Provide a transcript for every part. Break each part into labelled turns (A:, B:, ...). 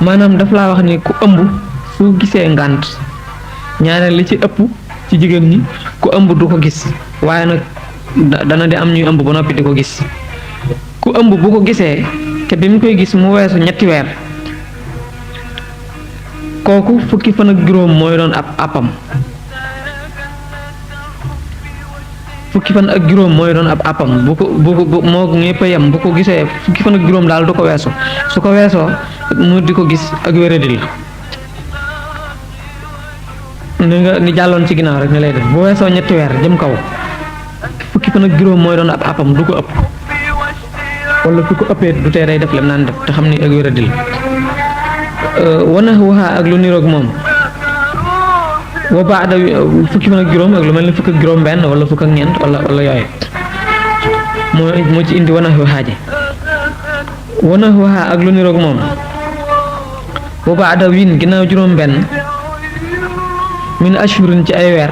A: maanaam daf laa wax ni ku ëmb su gisee ngànt ñaareel li ci ëpp ci jigéen ñi ku ëmb du ko gis waaye nag dana di am ñuy ëmb ba noppi di ko gis ku ëmb bu ko gisee te bi mu koy gis mu weesu ñetti weer kooku fukki fan ak juróom mooy doon ab appam fukki fan ak juróom mooy doon ab appam bu ko moo ñëpp a yem bu ko gisee fukki fan ak juróom daal du ko weesu su ko weesoo mu di ko gis ak wéradil ni jàlloon ci ginnaaw rek ne lay def bu weesoo ñetti weer jëm kaw fukki fan ak juróom mooy doon ab appam du ko ëpp wala su ko ëppee du tee day def lem naan def te xam ni ak wéradil wana waxaa ak lu niroog moom wa baada fukki fan ak juróom ak lu mel ni fukk ak juróom benn wala fukk ak ñeent wala yooyu moo ci indi wana waxaa ji wana waxaa ak lu niroog moom wa baada win ginnaaw juróom benn min ashurin ci ay weer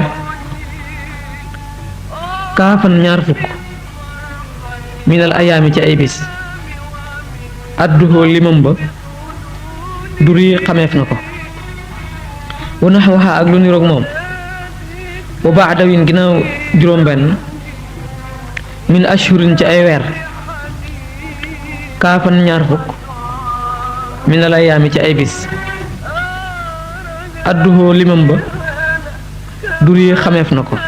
A: kaafan ñaar fukk minal ayaami ci ay bis adduhoo limam ba duri xameef na ko wanax waxaa ak lu niroog moom wa baada win ginnaaw juróom benn min ashurin ci ay weer kaafan ñaar fukk minal ayaami ci ay bis adduhoo limam ba duri xameef na ko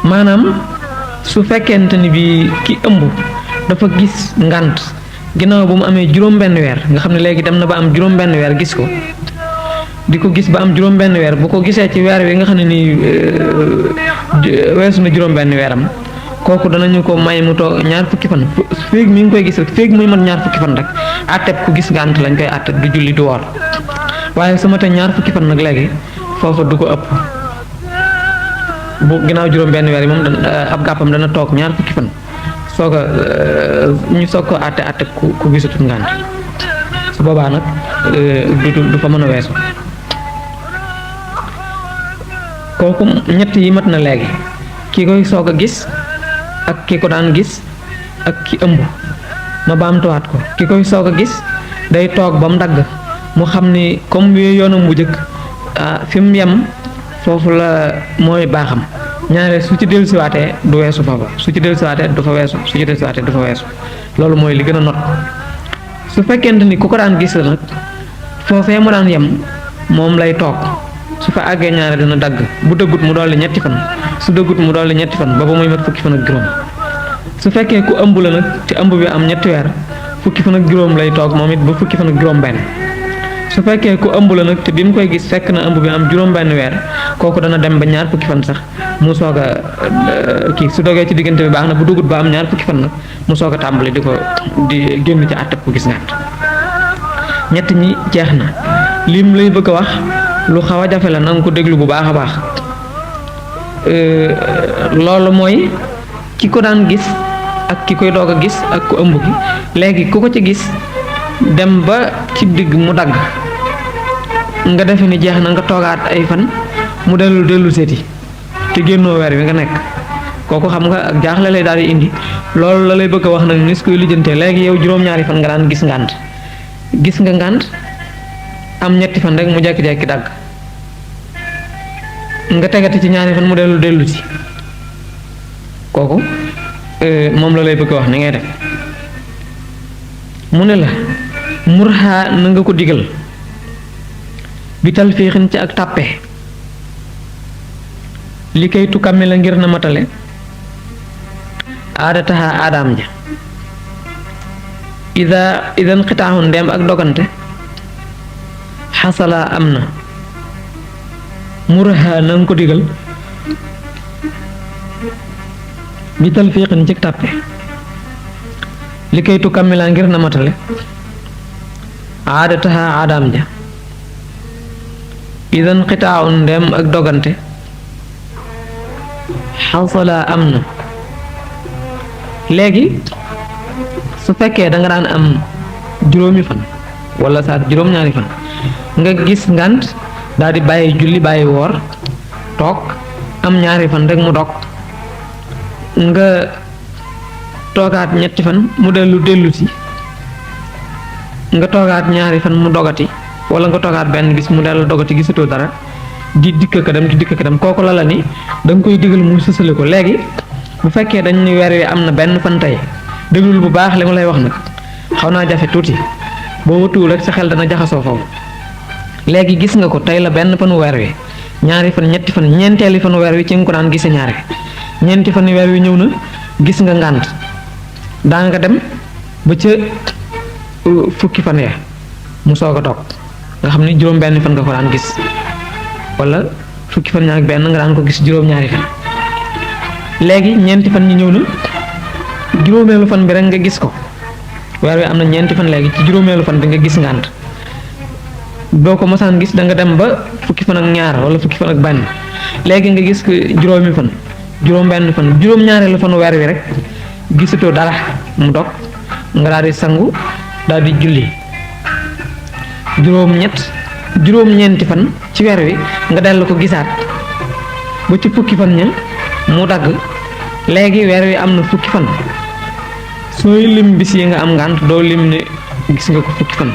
A: maanaam su fekkente ni bi ki ëmb dafa gis ngànt ginnaaw bu mu amee juróom benn weer nga xam ne léegi dem na ba am juróom benn weer gis ko di ko gis ba am juróom benn weer bu ko gisee ci weer wi nga xam ne nii weesu na juróom benn weeram kooku danañu ko may mu toog ñaar fukki fan féeg mi ngi koy gis rek féeg muy mën ñaar fukki fan rek àtteb ku gis ngànt lañ koy àtte du julli du woor waaye su ma te ñaar fukki fan nag léegi foofa du ko ëpp bu ginnaaw juróom benn weer yi moom ab gàppam dana toog ñaar fukki fan soog a ñu soog ko àtte ku gisatut ngànt su boobaa nag du fa mën a weesu kooku ñett yi mat na léegi ki koy soog a gis ak ki ko daan gis ak ki ëmb ma baamtuwaat ko ki koy soog a gis day toog ba mu dagg mu xam ni comme yoonam bu njëkk fi mu yem foofu la mooy baaxam ñaare su ci dellusiwaatee du weesu foofa su ci dellusiwaatee du fa weesu su ci dellusiwaatee du fa weesu loolu mooy li gën a not su fekkente ni ku ko daan gis la nag foofee mu daan yem moom lay toog su fa àggee ñaare dina dagg bu dëggut mu dolli ñetti fan su dëggut mu dolli ñetti fan ba muy mat fukki fan ak juróom su fekkee ku ëmb la nag te ëmb bi am ñetti weer fukki fan ak juróom lay toog moom it ba fukki fan ak juróom benn su fekkee ku ëmb la nag te bi mu koy gis fekk na ëmb bi am juróom benn weer kooku dana dem ba ñaar fukki fan sax mu soog a kii su dogee ci diggante bi baax na bu dugut ba am ñaar fukki fan nag mu soog a tàmbali di génn ci àttab ku gis ngànt ñett ñi jeex na lim lay bëgg a wax lu xaw a jafe la na nga ko déglu bu baax a baax loolu mooy ki ko daan gis ak ki koy doog a gis ak ku ëmb gi léegi ku ko ci gis dem ba ci digg mu dagg nga defe ni jeex na nga toogaat ay fan mu dellu seeti te génnoo weer wi nga nekk kooku xam nga ak jaaxle lay daal di indi loolu la lay bëgg a wax nag nis koy lijjantee léegi yow juróom-ñaari fan nga daan gis ngànt gis nga ngànt am ñetti fan rek mu jekki-jekki dagg nga tegati ci ñaari fan mu dellu ci kooku moom la lay bëgg a wax ni ngay def mu ne la murha na nga ko digal bi talfiixin ci ak tàppe li kay tukkame la ngir na matale aada taxa aadaam ja idan xitaaxun ndeem ak dogante xasala am na murha na nga ko digal bi talfiixin ci tàppe li kay tukkame la ngir na matale aada taxa aadaam ja idan xitaaxun ndeem ak dogante xasala am na léegi su fekkee da nga daan am juróomi fan wala sax juróom-ñaari fan nga gis ngànt daal di bàyyi julli bàyyi woor toog am ñaari fan rek mu dog nga toogaat ñetti fan mu dellu si nga toogaat ñaari fan mu dogati wala nga toogaat benn bis mu dellu dogati gisatoo dara di dikk ka dem kooku la ni da nga koy digal mu sësale ko. léegi bu fekkee dañ ni weer wi am na benn fan tey déglul bu baax li ma lay wax nag xaw naa jafe tuuti boo watuwul rek sa xel dana jaxasoo foofu. léegi gis nga ko tey la benn fanu weer wi ñaari fan ñetti fan ñeenteeli fanu weer wi ci nga ko daan gise ñaare ñeenti fan weer wi ñëw na gis nga ngànt daa nga dem ba ca fukki fan ya mu soog a toog nga xam ni juróom benn fan nga ko daan gis wala fukki fan ñaar ak benn nga daan ko gis juróom-ñaari fan. léegi ñeenti fan ñi ñëw na juróomeelu fan bi rek nga gis ko weer wi am na ñeenti fan léegi ci juróomeelu fan bi nga gis ngànt doo ko mosaan gis da nga dem ba fukki fan ak ñaar wala fukki fan ak benn léegi nga gis ko juróomi fan juróom benn fan juróom-ñaareelu fan weer wi rek gisatoo dara mu dog nga daal di sangu daal di julli juróom-ñeenti fan ci weer wi nga dellu ko gisaat ba ci fukki fan ña mu dagg léegi weer wi am na fukki fan sooy lim bis yi nga am ngànt doo lim ne gis nga ko fukki fan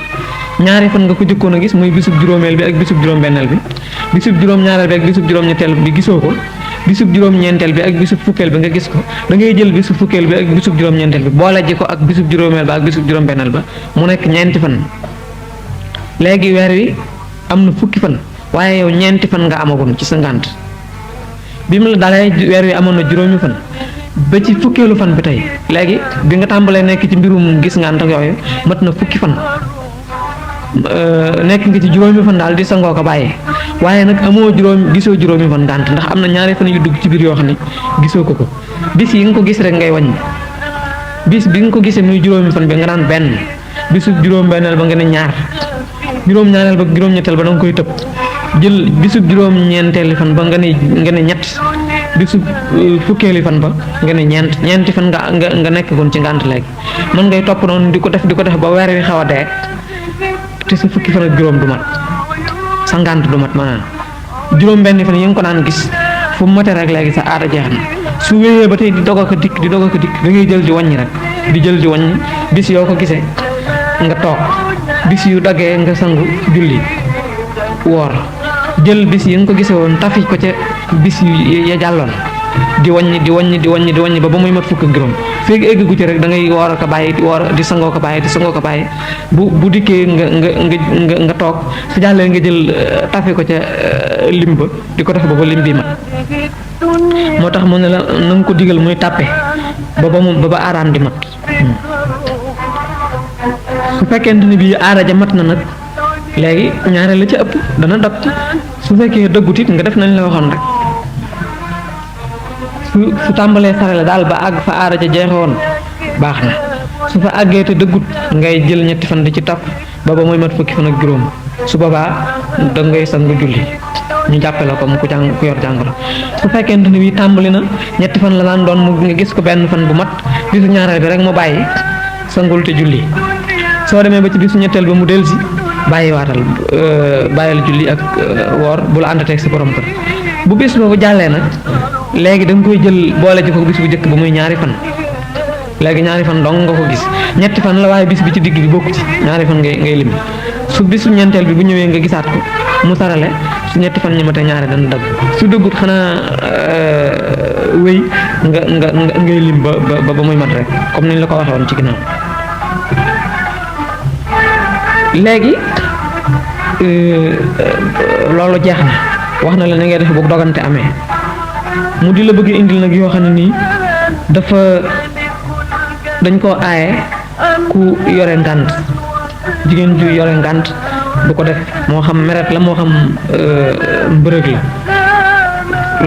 A: ñaari fan nga ko jëkkoon a gis muy bisub juróomeel bi ak bisub juróom-benneel bi bisub juróom-ñaareel bi ak bisub juróom-ñetteel bi gisoo ko bisub juróom-ñeenteel bi ak bisub fukkeel bi nga gis ko da ngay jël bisub fukkeel bi ak bisub juróom-ñeenteel bi boole ji ko ak bisub juróomeel ba ak bisub juróom-benneel ba mu nekk ñeenti fan léegi weer wi am na fukki fan waaye yow ñeenti fan nga amagoon ci sa ngànt bi mu la dalee weer wi amoon na juróomi fan ba ci fukkeelu fan bi tey léegi bi nga tàmbalee nekk ci mbirum gis ngànt ak yooyu mat na fukki fan nekk nga ci juróomi fan daal di sangoo ko bàyyee waaye nag gisoo juróomi fan ngànt ndax am na ñaari fan yu dugg ci biir yoo xam ne gisoo ko bis yi nga ko gis rek ngay wàññi bis bi nga ko gisee muy juróomi fan bi nga daan benn bisub juróom-benneel ba nga ne ñaar juróom-ñaareel ba juróom-ñetteel ba da nga koy tëb jël bisub juróom-ñeenteeli fan ba nga ne ñett bisub fukkeeli fan ba nga ne ñeenti fan nga nekk kon ci ngànt léegi mën ngay topp noonu di ko def ba weer wi xaw a dee te sa fukki fan ak juróom du mat sa ngànt du mat maanaam juróom benn fan yi nga ko daan gis fu mu mate rek léegi sa aada jeex na su wéyee ba tey di dog ko dikk da ngay jël di wàññi rek di jël di wàññi bis yoo ko gisee nga toog bis yu daggee nga sangu julli woor jël bis yi nga ko gisee woon tafi ko ca bis yu ya jàlloon di wàññi ba muy mat fukk ak juróom feeg egg gu ci rek da ngay woor ko bàyyi di sangoo ko bàyyi bu dikkee nga toog su jàllee nga jël tafi ko ca lim ba di ko def ba lim bi mat moo tax mu ne la na nga ko digal muy tàppe ba aaraan di mat su fekkente ni bii aara ja mat na nag léegi ñaare la ca ëpp dana dog su fekkee dëggut it nga def nañ la waxoon rek su tàmbalee sarale daal ba àgg fa aara ja jeexoon baax na su fa àggee te dëggut ngay jël ñetti fan di ci topp ba muy mat fukki fan ak juróom su boobaa da ngay sangu julli ñu jàppe la comme ku yor jàngoro su fekkente ni bii tàmbali na ñetti fan la daan doon mu nga gis ko benn fan bu mat bisu ñaareel bi rek mu bàyyi sangul te julli soo demee ba ci bisu ñetteel ba mu delsi bàyyil julli ak woor bu la àndateeg sa borom kër bu bis boobu jàllee nag léegi da nga koy jël boole ji ko bis bu njëkk ba muy ñaari fan léegi ñaari fan dong nga ko gis ñetti fan la waaye bis bi ci digg bi bokku ci ñaari fan ngay lim su bisu ñeenteel bi bu ñëwee nga gisaat ko mu sarale su ñetti fan ñi mate ñaari dana dagg su dëggut xanaa wéy nga ngay lim ba muy mat rek comme niñ la ko waxee woon ci ginnaaw léegi loolu jeex na wax na la ni ngay def bu dogante amee mu di la bëgg indil nag yoo xam ne nii dañ koo aaye ku yore ngànt jigéen ju yore ngànt du ko def moo xam meret la moo xam mbërëg la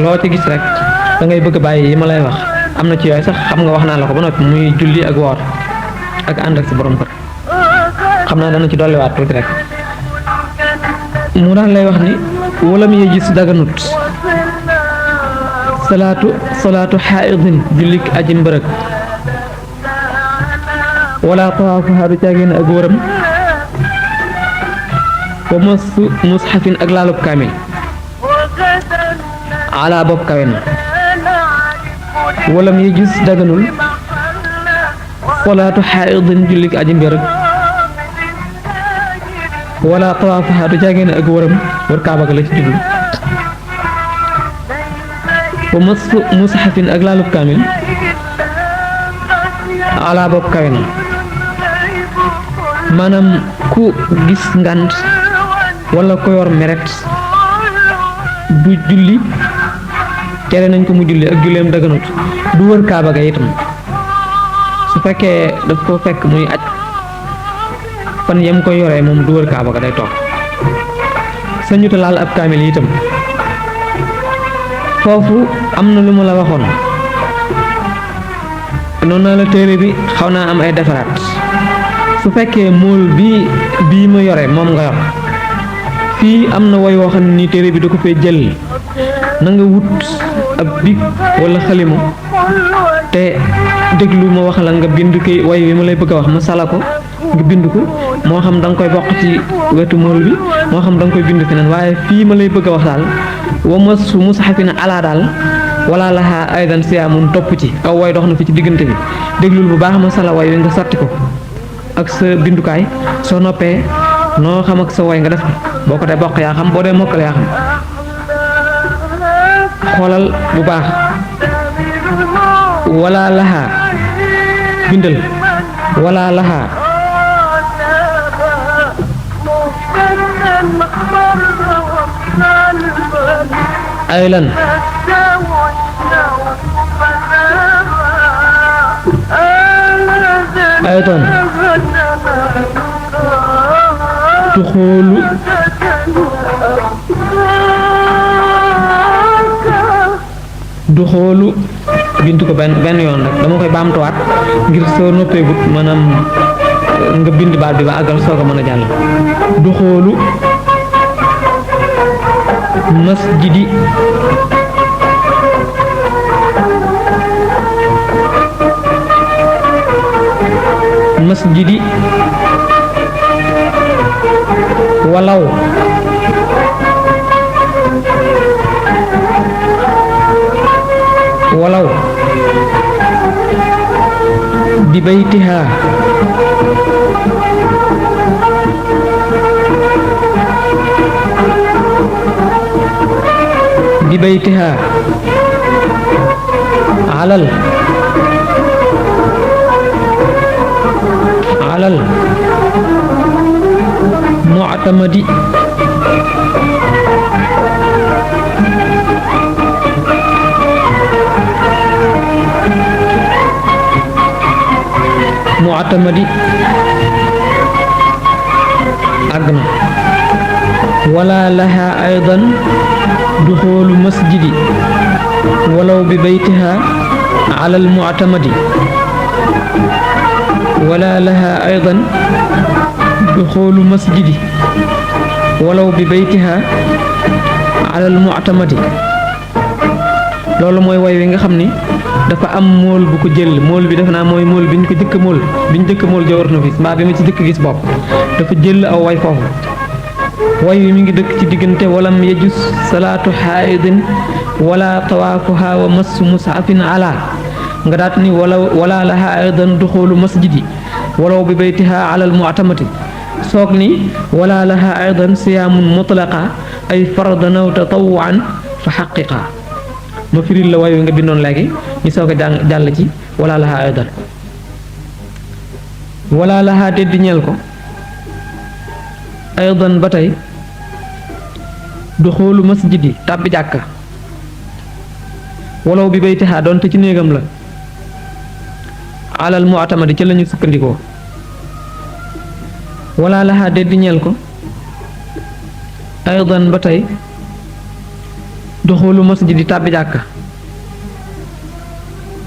A: loo ci gis rek da ngay bëgg bàyyi yi ma lay wax am na ci yooyu sax xam nga wax naa la ko ba noppi muy julli ak woor ak ànd ak si borom kër xam naa dana ci dolliwaat tuuti rek mu daan lay wax ni wala mu gis daganut salaatu xaaidin jullik aji mbërëg wala tawaafuha du caagéen ak wëram wa masu mushafin ak laalub kaamil ala bopp kawe na wala mu gis daganul salaatu xaaidin jullik aji mbërëg wala tawaafaha du jaagee ne ak wëram wër kaaba ga la ci jublu wa masu mushafin ak laalub kaamil ala bopp kawe na maanaam ku gis ngant wala ko yor meret du julli tere nañ ko mu julli ak julleem daganut du wër kaaba ga itam su fekkee daf ko fekk muy aj fan yam koy yoree moom du wër kaaba ga day toog sañuta laal ab kaamil itam foofu am na lu ma la waxoon noonu naa la téere bi xaw naa am ay defaraat su fekkee mool bii ma yore moom nga yor fii am na woy woo xam ne nii téere bi da ko fee jël na nga wut ab big wala xalima te déglu ma wax la nga bind kay woy wi ma lay bëgg a wax ma sala ko nga bind ko moo xam da nga koy bokk ci wetu mool bi moo xam da nga koy bind feneen waaye fii ma lay bëgg a wax daal wa masu mushafina ala daal wala laha aydan siyaamun topp ci aw woy dox na fi ci diggante bi déglul bu baax ma sala woy wi nga sotti ko ak sa bindukaay soo noppee noo xam ak sa woy nga def boo ko dee bokk yaa xam boo dee mokkal yaa xam xoolal bu baax wala laha bindal wala laha aylan aydan tuxoolu duxoolu bintu ko benn yoon rek dama koy baamtuwaat ngir soo noppeegut maanaam nga bind baat bi ba àggal soog a mën a jàll duxoolu masjidi masjidi walaw walaw bi baytiha bi baytiha alal mu'tamadi àgg na wala laha aydan duxoolu masjidi walaw bi baytiha ala al mu'tamadi wala laha aydan duxoolu masjidi walaw bi baytiha ala al mu'tamadi loolu mooy woy wi nga xam ni dafa am mool bu ko jël mool bi def naa mooy mool bi ñu ko jëkk mool bi ñu jëkk mool jawar na fi mbaa bi ma ci jëkk gis bopp dafa jël aw way foofu way wi mi ngi dëkk ci diggante walam yajus salaatu xaidin wala tawaafuha wa massu musafin ala nga daat ni wala laha aidan duxoolu masjidi walaw bi baytiha ala al mu'tamati soog ni wala laha aidan siyaamun mutlaqa ay fardan aw tatawuan fa xaqiqa ma firil la way wi nga bindoon léegi ñu soog a jàll ci wala laha aydan wala laha teddi ñeel ko aydan ba tey du xoolu masjidi tàbbi jàkka walaw bi baytiha doonte ci néegam la alal mu'tamadi ci lañu sukkandikoo wala laha teddi ñeel ko aydan ba tey doxoolu masjid di tàbbi jàkka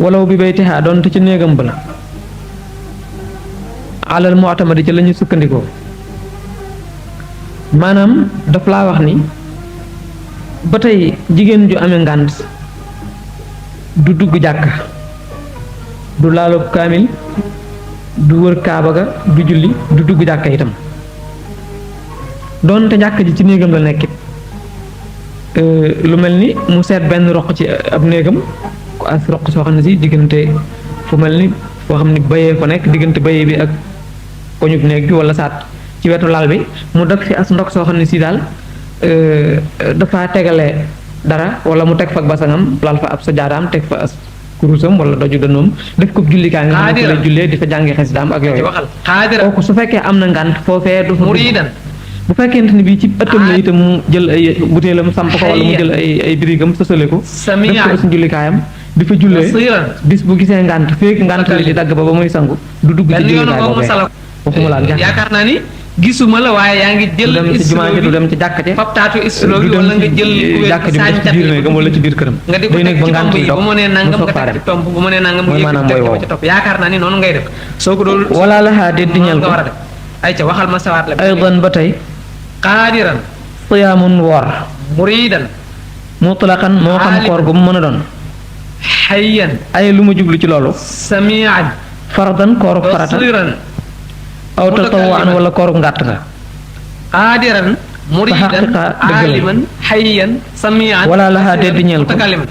A: walaw bi baytiha doonte ci néegam ba la alal mu'tamadi ci lañu sukkandikoo maanaam daf laa wax ni ba tey jigéen ju amee ngànt du dugg jàkka du laalub kaamil du wër kaaba ga du julli du dugg jàkka itam doonte jàkka ji ci néegam la nekkit lu mel ni mu seet benn roq ci ab néegam as roq soo xam ne si diggante fu mel ni foo xam ne bayee fa nekk diggante bayee bi ak koñub néeg bi wala saat ci wetu lal bi mu def ci as ndox soo xam ne si daal dafa tegale dara wala mu teg fa ak basangam lal fa ab sajaadaam teg fa as kurusam wala doju danoom def ko jullikaay nga xam ne lay jullee di fa jàngee xasidaam ak yooyu kooku su fekkee am na ngànt foofee du fa
B: muridan
A: bu fekkente ni bii ci ëttam la itam mu jël ay butéelam samp ko wala mu jël ay birigam sësale ko def ko suñ jullikaayam di fa jullee bis bu gisee ngànt feek ngànt li di dagg ba muy sangu du dugg ci jullikaay boobee waxuma laa jàkk
B: yaakaar naa ni gisuma la waaye yaa ngi jël
A: du dem ci jumaa ji du dem ci jàkka ja
B: fab taatu istilo bi wala nga jël
A: jàkka ji ci biir néegam wala ci biir këram
B: nga di ko teg ci tomb yi ba mu nee nangam nga teg ci tomb ba mu nee nangam nga yëg ci topp yaakaar naa ni noonu ngay def soo ko doon
A: wala laxaa de diñal ko
B: war a def ay ca waxal ma sawaat la
A: aydan ba tey
B: qaadiran
A: siyaamun woor
B: muridan
A: mutlaqan moo xam koor gu mu mën a doon
B: hayyan
A: ay lu ma jublu ci loolu
B: samian
A: fardan kooru farata
B: basiran
A: aw tatawaan wala kooru ngàtt nga
B: qaadiran muridan aliman hayyan samian
A: wala laxaa de diñal ko
B: mutakalliman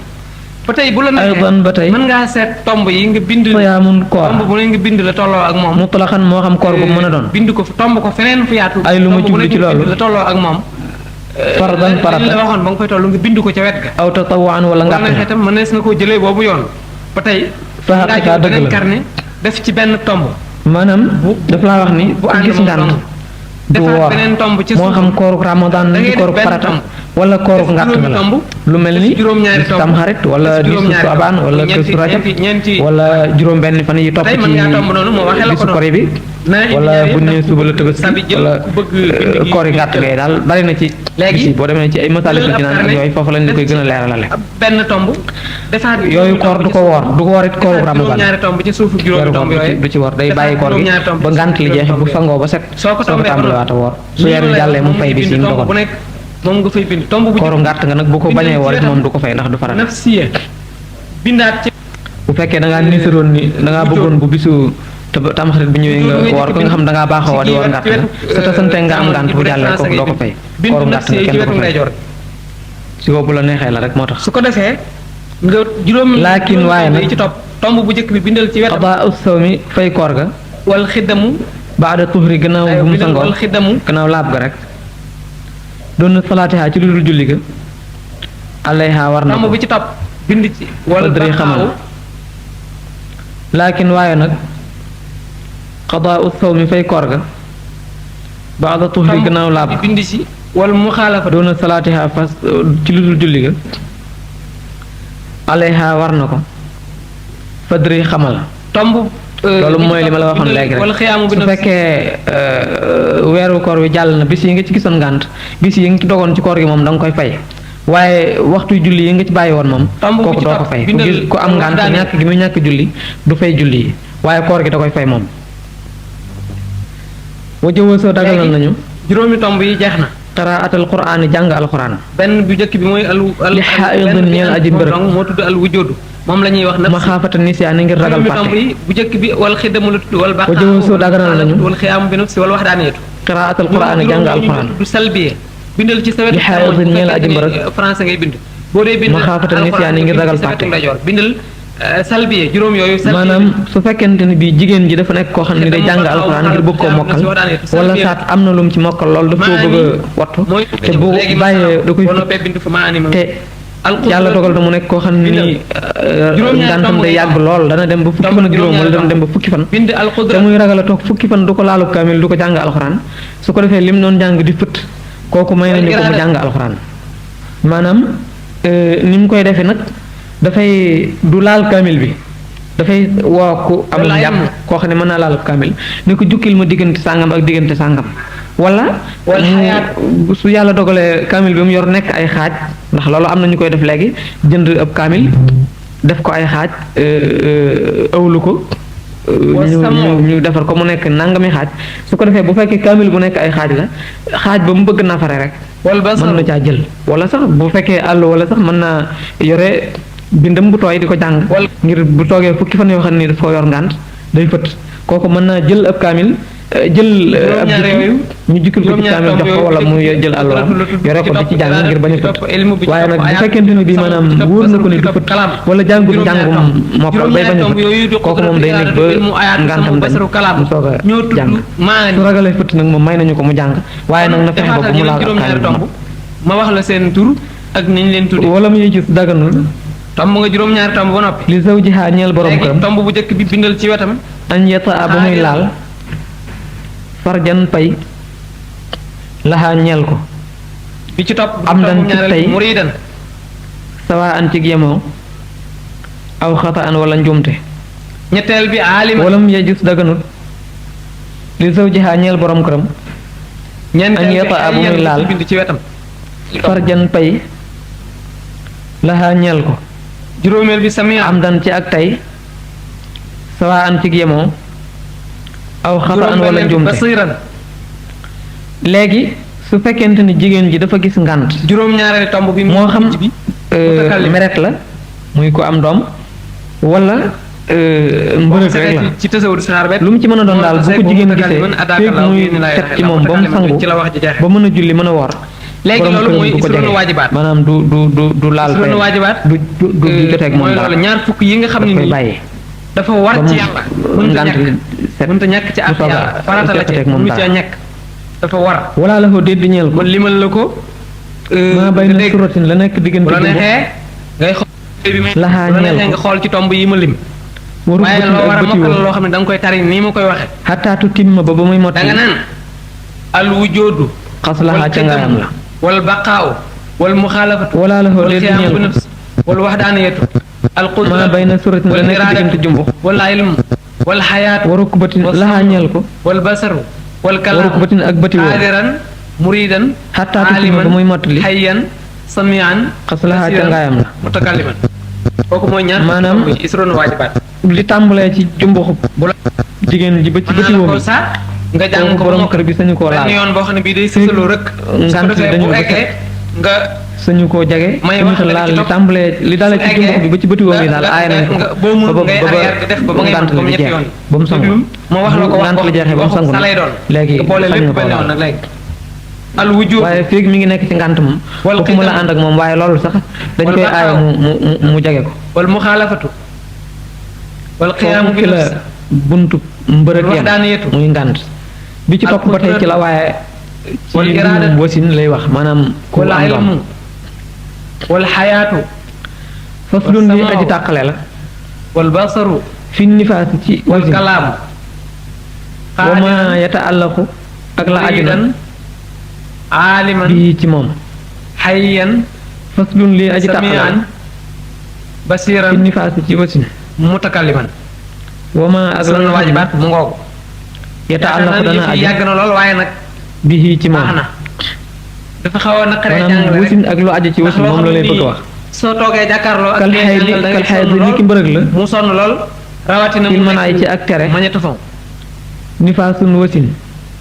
B: ba tey bu la
A: aydan ba tey
B: mën ngaa seet tomb yi nga bind
A: siyaamun koor
B: tomb bu ne nga bind la tolloo ak moom
A: mutlaqan moo xam koor gu mu mën a doon
B: bind ko tomb ko feneen fu yaatu
A: ay lu ma jublu ci loolu
B: la tolloo ak moom
A: fardan farata
B: la waxoon ba nga koy toll nga bind ko ca wet ga
A: aw tatawaan wala ngàtt
B: nga
A: nga
B: itam mënees na koo jëlee boobu yoon ba tey
A: fa xaqiqa dëgg la
B: carnet def ci benn tomb
A: maanaam daf laa wax ni ku gis ngànt du woor moo xam kooru ramadan di kooru farata wala kooru ngàtt nga la lu mel ni tam xarit wala nisu soabaan wala kësu rajab wala juróom benn fan yi topp ci bisu kori bi wala bu ne suba la tëbëski wala koori ngàtt ngay daal bari na ci léegi boo demee ci ay masaliku ci naan ak yooyu foofu lañ di koy gën a leeralale
B: benn tomb defaat
A: yooyu koor du ko woor du ko woor it kooru ramadan
B: ñaari tomb ci suufu juróomi tomb yooyu
A: du ci woor day bàyyi koor gi ba ngànt li jeex bu sangoo ba set soo ko tàmbaliwaat a woor su weer wi jàllee mu fay bis yi mu dogoon
B: moom nga fay bind tomb bu
A: kooru ngàtt nga nag bu ko bañee woor it moom du ko fay ndax du faral
B: nafsiya bindaat ci
A: bu fekkee da ngaa nisaroon ni da ngaa bëggoon bu bisu tamxarit bi ñëwee nga woor ko nga xam da ngaa baaxoo di woor ngàtt nga sa tasante nga am ngànt bu jàllee kooku doo ko fay kooru ngàtt nga kenn du ko fay si ko bu la neexee la rek moo tax
B: su ko defee nga juróom
A: laakin waaye nag
B: ci topp tomb bu njëkk bi bindal ci wet
A: xadaa us-sawmi fay koor ga
B: wal xiddamu
A: baada tuhri gannaaw bu mu sangoo
B: wal xiddamu
A: gannaaw laab ga rek doon na salaatiha ci lu dul julli ga alayha war na ko
B: tomb bi ci topp bind ci wal
A: dri xamal laakin waaye nag xadaa us-sawmi fay koor ga baada tuhri gannaaw laab ga
B: bind ci wal muxaalafa
A: doon na salaatiha fas ci lu dul julli ga alayha war na ko fadri xamal
B: tomb
A: loolu mooy li ma la waxoon léegi rek su fekkee weeru koor wi jàll na bis yi nga ci gisoon ngànt bis yi nga ci dogoon ci koor gi moom da nga koy fay waaye waxtu julli yi nga ci bàyyi woon moom kooku doo ko fay ku gis ku am ngànt ñàkk gi muy ñàkk julli du fay julli yi waaye koor gi da koy fay moom wa jëwoo soo dagalal nañu
B: juróomi tomb yi jeex na
A: qiraatul quraan jàng alquran
B: benn bu njëkk bi mooy
A: li xaa'idin ñeel aji mbërëg
B: moo tudd al wujudu moom la ñuy wax na
A: ma xaafata nisyaani ngir ragal fàtte
B: bu njëkk bi wal xiddamu la tudd wal baqaa
A: wa jëwoo soo dagalal nañu
B: wal xiyaamu bi nafsi wal waxdaaniyatu
A: qiraatul quraan jàng alquran
B: du salbiye bindal ci sa wet
A: li xaa'idin ñeel aji mbërëg
B: français ngay bind boo dee bind
A: ma xaafata nisyaani ngir ragal fàtte
B: bindal salbiye juróom yooyu
A: maanaam su fekkente ni bii jigéen ji dafa nekk koo xam ne day jàng alxuraan ngir bëgg koo mokkal wala saat am na lu mu ci mokkal loolu daf koo bëgg a wattu te bu bàyyee da koy te yàlla dogal na mu nekk koo xam ne nii ngantam day yàgg lool dana dem ba fukki fan ak juróom wala dana dem ba fukki fan te muy ragal a toog fukki fan du ko laalub kaamil du ko jàng alxuraan su ko defee lim noonu jàng di fët kooku may nañu ko mu jàng alxuraan maanaam ni mu koy defee nag dafay du laal kaamil bi dafay woo ku am njàpp koo xam ne mën naa laal kaamil ne ko jukkil ma diggante sàngam ak diggante sàngam wala su yàlla dogalee kaamil bi mu yor nekk ay xaaj ndax loolu am na ñu koy def léegi jënd ab kaamil def ko ay xaaj ëwlu ko ñu defar ko mu nekk nangami xaaj su ko defee bu fekkee kaamil bu nekk ay xaaj la xaaj ba mu bëgg nafare rek mën na caa jël wala sax bu fekkee àll wala sax mën naa yore bindam bu tooy di ko jàng ngir bu toogee fukki fan yoo xam ne daf ko yor ngànt day fët kooku mën naa jël ab kaamil jël ab
B: juróom-ñaar yooyu
A: ñu jukkil ko ci kaamil jox ko wala mu jël alwaam yore ko di ci jàng ngir bañ a fët waaye nag bu fekkente ne bii maanaam wóor na ko ne du fët wala jàngul njàngum mokkal bay bañ a fët kooku moom day nekk ba ngantam dañ mu soog a jàng su ragalee fët nag moom may nañu ko mu jàng waaye nag na fexe ba bu mu laal ab kaamil
B: ma wax la seen tur ak niñ leen tudde
A: wala muy gis daganul
B: tomb nga juróom-ñaari tomb ba noppi
A: li zawjiha ñeel borom
B: léegi
A: këram
B: tomb bu njëkk bi bindal ci wetam
A: añ yeta ba muy laal farjan pay laxaa ñeel ko
B: bi ci topp
A: am dan ci tey
B: muridan
A: sawa an ci yemoo aw xata an wala njuumte
B: ñetteel bi aalima
A: wala mu yejus daganut li zawjiha ñeel borom këram
B: ñeenteel
A: añ
B: bi
A: yeta ba muy laal
B: bind ci wetam
A: farjan pay laxaa ñeel ko
B: juróomeel bi sami
A: am dan ci ak tey sawa an ci yemoo aw xata an wala njuumte
B: basiran
A: léegi su fekkente ni jigéen ji dafa gis ngànt
B: juróom-ñaareelu tomb bi
A: moo xam
B: bi
A: meret la muy ko am doom wala mbërëg rek la
B: ci tasawur saar bet
A: lu mu ci mën a doon daal bu ko jigéen gisee fekk muy set ci moom ba mu sangu
B: ci la wax ji jeex
A: ba mën a julli mën a woor
B: léegi
A: borom
B: loolu
A: këram
B: mooy
A: du ko
B: isronu
A: jege
B: waajibaat
A: maanaam du laal
B: isronu
A: fenn
B: waajibaat
A: du joteeg moom
B: mooy
A: dara
B: loolu ñaar fukk yi nga xam ne
A: koy
B: nii
A: bàyyi
B: dafa war
A: ba mu
B: ci yàlla mënta
A: ngànt
B: ñàkk
A: set
B: mënta ñàkk ci
A: mu
B: ak
A: soog a
B: yàlla farata la ci
A: joteeg moom
B: mënu
A: dara.
B: ci ñàkk dafa war
A: wala la ko déet di ñeel ko
B: man limal la ko
A: maa bay na
B: dégg
A: suratin la nekk diggante
B: bu la
A: jumbo
B: neexee ngay xool bi may
A: laxaa
B: bu la
A: ñeel
B: neexee
A: ko.
B: nga xool ci tomb yi ma lim
A: waru
B: waaye
A: bëtin
B: loo war
A: ak
B: a
A: bëti
B: mokkal
A: woo
B: loo xam ne da nga koy tari nii ma koy waxee
A: xataatu timma ba muy mot
B: da nga naan al wujudu
A: xas laxaa ca ngaayam la
B: wal baqaaw wal muxaalafatu
A: wala la ko
B: wal
A: déet di
B: xiyaamu
A: ñeel
B: bi
A: ko
B: nafs wal waxdaaniyatu al qudra
A: maa bay na suratin la
B: wal
A: nekk
B: iraadatu
A: diggante jumbo
B: wal ilmu wal xayaatu
A: waru ko bëtin
B: wal
A: laxaa
B: sam'u
A: ñeel ko
B: wal basaru wal
A: waru ko
B: kalaamu
A: bëtin ak bëti woo
B: qaadiran muridan
A: xataatu timma ba muy mottali
B: hayyan samian
A: xas laxaa ca ngaayam la
B: mutakalliman kooku mooy ñaar
A: maanaam
B: ci isroonu waajibaat
A: li tàmbalee ci jumbo xub
B: bu la
A: jigéen ji ba ci
B: mën
A: bëti
B: na la
A: woo
B: ko sax nga jàng ko
A: borom kër bi sañu koo
B: benn
A: laal
B: yoon boo xam ne bii day sësaloo rek
A: ngant li dañu
B: bu
A: ba
B: eggee nga
A: sañu koo jage
B: may
A: sañu
B: wax
A: ko
B: la
A: laal
B: ci
A: li
B: topp.
A: tàmbalee li dalee ci
B: Su
A: jumbo
B: eggee
A: bi ba ci bëti woo yi daal
B: nga-
A: aay nañ ko
B: nga- boo mënul ngay
A: ba
B: arrière def ba ba ngay
A: ngant
B: mën
A: li
B: ñetti
A: jeex
B: yoon.
A: ba mu sangu
B: ma wax la ko wax
A: ngant li jeexee ba mu sangu
B: sa lay doon
A: léegi
B: nga boole
A: sañ
B: lépp
A: na koo
B: benn yoon
A: laal
B: nag léegi al wujub
A: waaye feeg mi ngi nekk ci ngant moom
B: Wal
A: waxuma la
B: qitam.
A: ànd ak moom waaye loolu sax dañ
B: Wal
A: koy
B: baqaaw.
A: aayo mu jage ko
B: wal muxaalafatu wal qiyaamu
A: foofu
B: bi
A: ci la
B: nafs
A: buntu mbërëg
B: Wax
A: yam
B: daan yetu.
A: muy ngant bi ci
B: Al
A: topp ba tey ci la waaye ci
B: Wal
A: mbirum
B: iraada.
A: wasin lay wax maanaam ku
B: wal
A: am doom
B: ilmu wal xayaatu
A: faslun li
B: Wasamaaw.
A: aji tàqale la
B: wal basaru
A: fi nifaas ci
B: wal
A: wasin
B: kalaamu
A: wa ma yataallaqu ak la aju na
B: aaliman
A: bii ci moom
B: hayyan
A: faslun li aji tàqale la
B: samian
A: fi
B: basiran
A: nifaas ci wasin
B: mutakalliman
A: wa ma ak la
B: isroonu
A: aju na
B: waajibaat mu ngoogu
A: yataallaqu dana
B: yaakaar naa ni
A: aju
B: yàgg na lool waaye nag
A: bii ci moom
B: baax na dafa xaw a naqaree
A: maanaam
B: jàngale rek
A: wasin ak lu aju ci wasin moom la lay bëgg a wax
B: soo toogee jàkkaarloo ak
A: kal
B: ngay
A: xay
B: jàngal da ngay
A: kal xay
B: sonn
A: ni ki mbërëg la
B: mu sonn lool rawatina
A: il
B: mu
A: mën ay ci ak tere
B: magnétophone
A: nifaasun wasin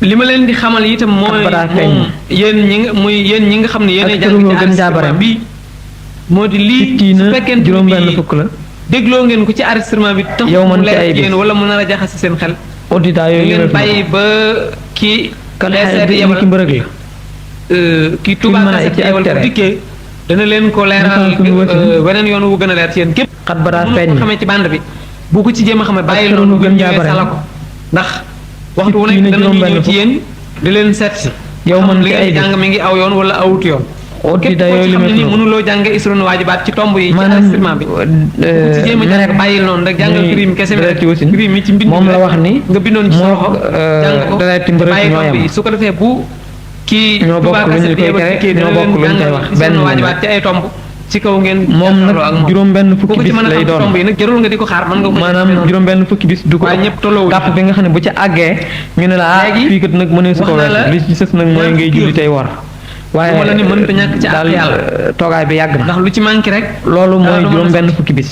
B: li ma leen di xamal itam mooy
A: Ak balaa feeñ.
B: moom yéen ñi nga muy yéen ñi nga xam ne yéen
A: ak
B: jàng
A: tëraloo
B: ci
A: gën jaabareem.
B: enregistrement bi moo di lii
A: kii
B: su
A: na
B: fekkente
A: juróom-benn
B: bi
A: fukk la
B: dégloo ngeen ko ci enregistrement bi tax
A: Yow man
B: mu
A: ci
B: leer
A: ay
B: ci
A: bis.
B: yéen wala mu nar a jaxase seen xel
A: audita yooyu
B: ngeen
A: yële
B: bàyyi ba kii
A: kal
B: les
A: xay
B: seeti
A: ni
B: yebal
A: ki mbërëg la
B: kii
A: mën
B: Touba
A: a
B: Kassette
A: ci ak
B: yebal bu
A: tere.
B: dikkee dana leen ko leeral
A: Nifaasun wasin.
B: weneen yoon wu gën a leer ci yéen képp
A: xat ba daa
B: mënu
A: feeñ
B: ko xamee ci bande bi bu ko ci jéem a xamee bàyyi
A: tëraloo
B: loolu
A: gën
B: gën ñëwee
A: jaabareem.
B: sala ko ndax waxtu wu
A: kii
B: nekk
A: na
B: danañu
A: juróom-benn
B: ñëw ci
A: fukk.
B: yéen di leen seet si
A: Yow man
B: li
A: ci
B: ngeen
A: ay
B: di jàng
A: bis.
B: mi ngi aw yoon wala awut yoon képp
A: audita
B: koo
A: yooyu
B: ci
A: li
B: xam ne
A: met
B: ni
A: noonu
B: mënuloo jàng isronu waajibaat ci tomb yi ci
A: maanaam
B: enregistrement bi ci jéem a jàng bàyyil noonu rek jàngal
A: muy
B: prime kese bi
A: deret
B: rek
A: ci wasin.
B: prime yi ci mbind
A: moom
B: bi
A: la
B: rek
A: wax ni
B: nga bindoon ci sa
A: moo
B: loxo jàng ko
A: dereti mbërëg
B: bàyyi
A: ñoo
B: tomb
A: yem.
B: yi su ko defee bu kii
A: ñoo bokk
B: Touba
A: lu ñu
B: Kassette
A: koy
B: yebal
A: tere,
B: dikkee
A: ñoo
B: dana
A: bokk
B: leen
A: lu ñu koy
B: jàngal
A: wax.
B: isronu
A: Benn
B: waajibaat ci ay tomb ci kaw ngeen
A: moom
B: jàngaloo ak
A: nag
B: moom.
A: juróom-benn
B: ku
A: fukki
B: ko ci
A: bis
B: mën a
A: lay
B: xam ci
A: doon
B: tomb yi nag jarul nga di ko xaar mën nga ko
A: maanaam juróom-benn fukki bis du ko
B: waaye ñëpp tolloowuñu.
A: gàpp bi nga xam ne bu ca àggee ñu ne la ah
B: Léegi
A: fii kat nag mënee su ko
B: wax na la
A: weesu li ci sës nag mooy
B: ñaar
A: ngay
B: fukki
A: julli
B: yoon.
A: tey war waaye
B: Duma la ni mënta ñàkk ci àq
A: daal
B: yàlla.
A: toogaay bi yàgg na
B: ndax lu ci manqué rek
A: loolu
B: dara
A: mooy
B: du mën a
A: juróom-benn
B: sotti.
A: fukki bis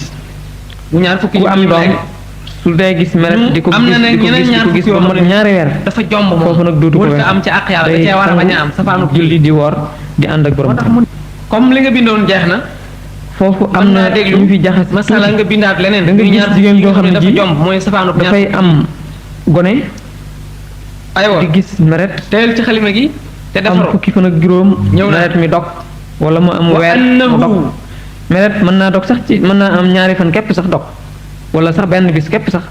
B: bu ñaar fukki
A: ku am
B: yu
A: doom
B: léegi
A: su dee gis meret di ko
B: am na
A: gis
B: nag
A: di ko
B: ñeneen
A: gis di
B: ñaar
A: ko gis
B: fukki
A: ba
B: yoo
A: mat
B: xam ne
A: ñaari weer
B: dafa jomb moom
A: foofu nag dootu ko
B: mënta
A: weesu.
B: am ci àq yàlla da
A: day
B: cee war a bañ a
A: sangu,
B: am safaanu
A: julli di woor di ànd ak borom
B: moo tax
A: kër.
B: mu comme li nga bindoon jeex na
A: foofu
B: mën
A: am
B: naa
A: na
B: déglu
A: ñu fi jaxas
B: masala nga bindaat leneen
A: da nga
B: muy
A: gis
B: ñaar
A: jigéen
B: fukki
A: joo
B: yoo
A: xam ne
B: dafa
A: ji
B: jomb mooy safaanu ñaar
A: dafay am gone
B: aywa
A: di gis meret
B: teel ci xalima gi te
A: am
B: defaru
A: fukki fan ak juróom
B: ñëw na.
A: meret mi dog wala mu am
B: wa
A: weer mu dog
B: annahu
A: meret mën naa dog sax ci mën naa am ñaari fan képp sax dog wala sax benn bis képp sax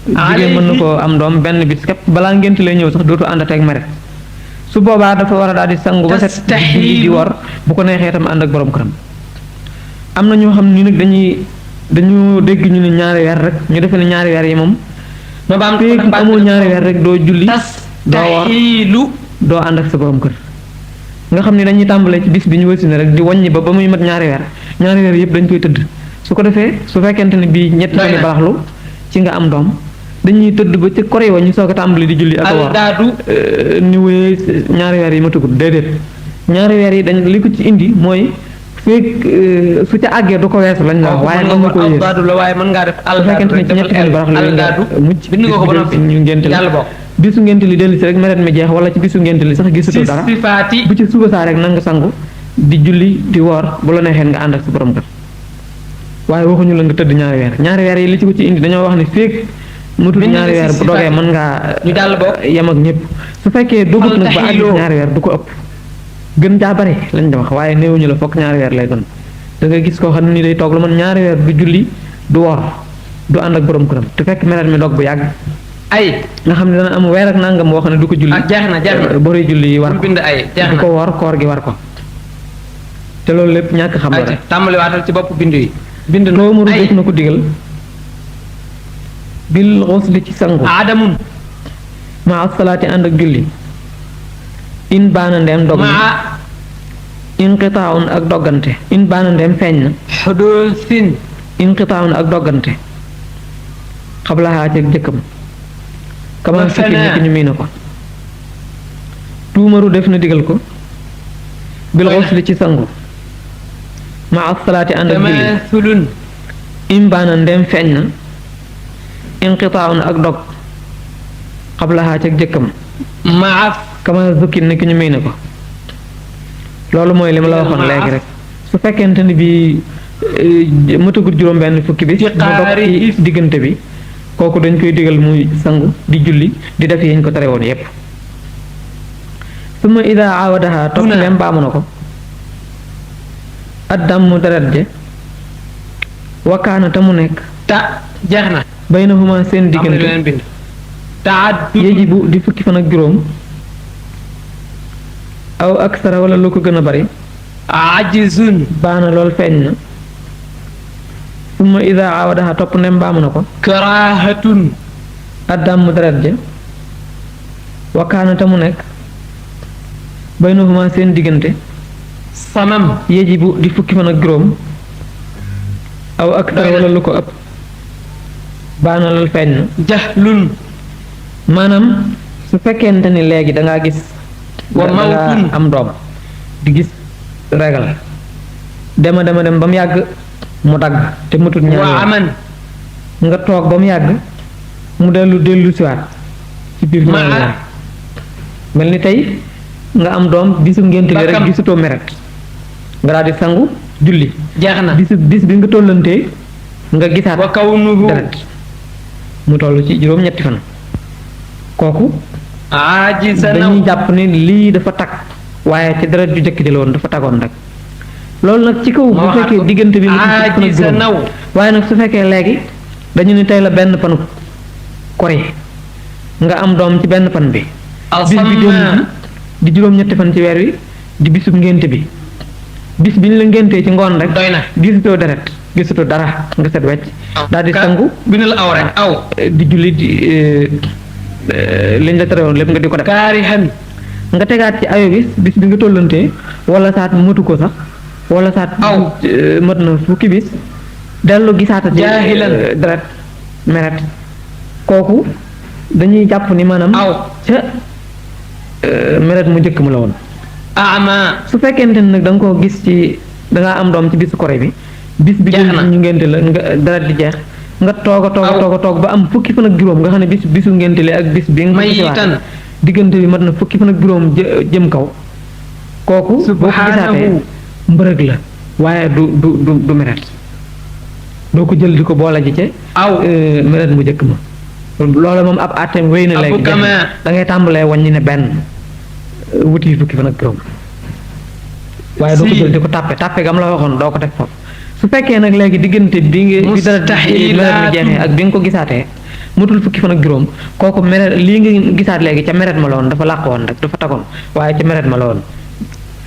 A: jigéen mën na koo am doom benn bis képp balaa ngénte lay ñëw sax dootu àndateeg meret su boobaa dafa war a daal di sangu ba set di war bu ko neexee itam ànd ak borom këram am na ñoo xam ni nag dañu dégg ñu ne ñaari weer rek ñu defe ne ñaari weer yi moom
B: ma baam
A: feeg amoo ñaari weer rek doo julli doo war
B: tastaxiilu
A: doo ànd ak sa borom kër nga xam ne dañuy tàmbalee ci bis bi ñu wësine rek di wàññi ba muy mat ñaari weer yëpp dañ koy tëdd su ko defee su fekkente ne bii ñetti fan yi baraxlu ci nga am doom dañuy tëdd ba ci kore wa ñu soog a tàmbali di julli ak a war
B: aldaadu
A: ni wéyee ñaari weer yi ma tuggut déedéet ñaari weer yi dañ li ko ci indi mooy feeg su ca àggee du ko weesu lañ la wax waaye mën nga ko yéen
B: aldaadu la waaye mën ngaa def
A: su fekkente ne ci ñetti fan baraxlu yi nga mucc
B: bind nga ko ba noppi
A: ñu ngénte
B: yàlla
A: la
B: bokk
A: bisu ngénte li dellu si rek meret mi jeex wala ci bisu ngénte li sax gisatoo dara
B: sifaati
A: bu ci suba saa rek na nga sangu di julli di woor bu la neexee nga ànd ak sa borom kër waaye waxuñu la nga tëdd ñaari weer yi li ci ko ci indi dañoo wax ne féeg mutul
B: bind
A: ñaari
B: nga
A: weer
B: si
A: bu dogee
B: sifaat
A: mën ngaa
B: ñu jàll bokk
A: yem ak ñëpp su fekkee dogut nag ba àgg
B: Faltaxiloo.
A: ñaari weer du ko ëpp gën jaa bari lañ da wax waaye néewuñu la fokk ñaari weer lay doon da nga gis koo xam ne ni day toog lu man ñaari weer du julli du woor du ànd ak borom këram te fekk meret mi dog bu yàgg
B: ay
A: nga xam ne dana am weer ak nangam boo xam ne du ko julli
B: ah jeex na
A: bori julli yi war
B: bul
A: ko
B: bind ay jeex
A: du
B: na
A: ko woor koor gi war ko te loolu lépp ñàkk xam la
B: ay
A: rek
B: tàmbali waatal ci bopp bind yi bind na
A: toomaru
B: ay
A: def na ko digal bil xusli ci sangu
B: aadamun
A: ma salaati ànd ak julli in baana ndeem dog na
B: maa
A: inqitaawun ak doggante in baana ndeem feeñ na
B: xudusin
A: inqitaawun ak doggante xablaxaa ci jëkkam kama
B: Ma
A: sikki
B: feneen.
A: ni ñu mii na ko tuumaru def na digal ko bil xusli ci sangu ma salaati ànd ak julli
B: tamasulun
A: in baana ndeem feeñ na inqitaawun ak dog xablaxaa ci jëkkam
B: maa
A: kama zukkin ni ki ñu may na ko loolu mooy li ma la waxoon léegi rek su fekkente ni bi mëtagut juróom benn fukki bi mu dog ci diggante bi kooku dañ koy digal muy sangu di julli di def yañ ko tere woon yépp suma ida aawadaha topp
B: Duna.
A: leen baamu na ko addam mu deret je wakkaana te mu nekk
B: ta jeex na
A: baynahuma seen
B: am na
A: diggante
B: leneen bind taaddud
A: yajibu di fukki fan ak juróom aw aksara wala lu ko gën a bari
B: ajizun
A: baana lool feeñ na summa ida aawadaha topp ndem baamu na ko
B: karahatun
A: addam mu deret ja wakkaana te mu nekk baynahuma seen diggante
B: samam
A: yajibu di fukki fan ak juróom aw aksara wala lu ko ëpp baana lool feeñ na
B: jahlun
A: maanaam su fekkente ni léegi dangaa gis
B: Wa
A: dangaa
B: mawtun.
A: am doom di gis regal dema dem ba mu yàgg mu dagg te matut ñaari
B: wa
A: weer.
B: aman
A: nga toog ba mu yàgg mu dellu siwaat ci biir
B: Ma-
A: ñaari weer mel ni tey nga am doom bisu ngénte li rek
B: Bakam.
A: gisutoo meret nga daal di sangu julli
B: jeex na
A: bis bi nga tollantee nga gisaat
B: wa kawnuhu
A: deret mu toll ci juróom-ñetti fan kooku
B: ajizanaw
A: dañuy jàpp ne lii dafa tag waaye ci deret ju jëkk ji la woon dafa tagoon rek loolu nag ci kaw bu fekkee diggante bi nga
B: ajizanaw
A: waaye nag su fekkee léegi dañu ne tey la benn panu kori nga am doom ci benn pan bi bis bi dellu
B: alsamma
A: di juróom-ñetti fan ci weer wi di bisub ngénte bi bis bi ñu la ngéntee ci ngoon rek
B: doy na
A: gisutoo deret gisutoo dara nga set wecc daal di sangu
B: bindal aw rek aw
A: di julli di liñ la tere woon lépp nga di ko def
B: kaarihan
A: nga tegaat ci ayo bis bi nga tollantee wala saat matu ko sax wala saat
B: Aw.
A: mat na fukki bis dellu gisaata ci
B: Jaahilan.
A: deret meret kooku dañuy jàpp ni maanaam
B: aw
A: ca meret mu njëkk mu la woon
B: ama
A: su fekkente ne nag da nga koo gis ci da ngaa am doom ci bisu kore bi bis bi
B: Jeex na.
A: ñu ngénte la nga deret di jeex nga toog a toog a
B: Aw.
A: toog a toog ba am fukki fan ak juróom nga xam ne bisu ngénte li ak bis bi nga
B: May
A: gisiwaat
B: itan.
A: diggante bi mat na fukki fan ak juróom jëm kaw kooku boo ko gisaatee
B: subhanahu
A: mbërëg la waaye du meret doo ko jël di ko boole ji ca
B: aw
A: meret mu njëkk ma loolu moom ab àtteem wéy na léegi da ngay tàmbalee wàññi ne benn wuti fukki fan ak juróom waaye doo ko jël di ko tàppe gam la waxoon doo ko teg foofu su fekkee nag léegi diggante bi dara meret mi jeexee ak bi nga ko gisaatee mutul fukki fan ak juróom kooku meret lii nga gisaat léegi ca meret ma la woon dafa làq woon rek dafa tagoon waaye ca meret ma la woon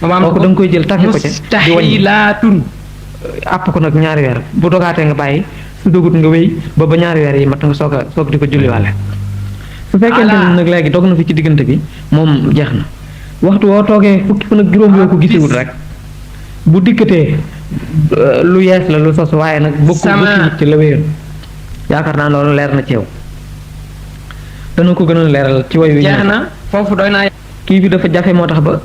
A: kooku da nga koy jël tàppe ko ca di wàññi àpp ko nag ñaari weer bu dogaatee nga bàyyi su dogut nga wéy ba ñaari weer yi mat nga soog di ko julliwaale su fekkente ne nag léegi dog na fi ci diggante bi moom jeex na waxtu woo toogee fukki fan ak juróom yoo ko gisewul rek bu dikkatee lu yees la lu sos waaye nag bokkul ci la wéyoon yaakaar naa loolu leer na ci yow dana ko gën a leeral ci way wi
B: jeex na foofu doy naa
A: kii bi dafa jafe moo tax ba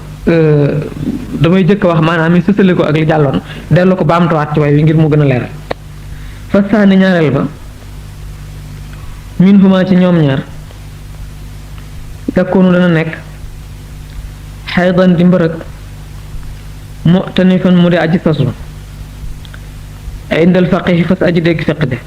A: damay jëkk wax maanaam mi sësale ko ak li jàlloon dellu ko baamtuwaat ci way wi ngir mu gën a leeral fas saani ñaareel ba min huma ci ñoom ñaar yakkoonu dana nekk xaydan di mbërëg mu tanifan mu di aji soslu indal faqih fas aji dégg fiq de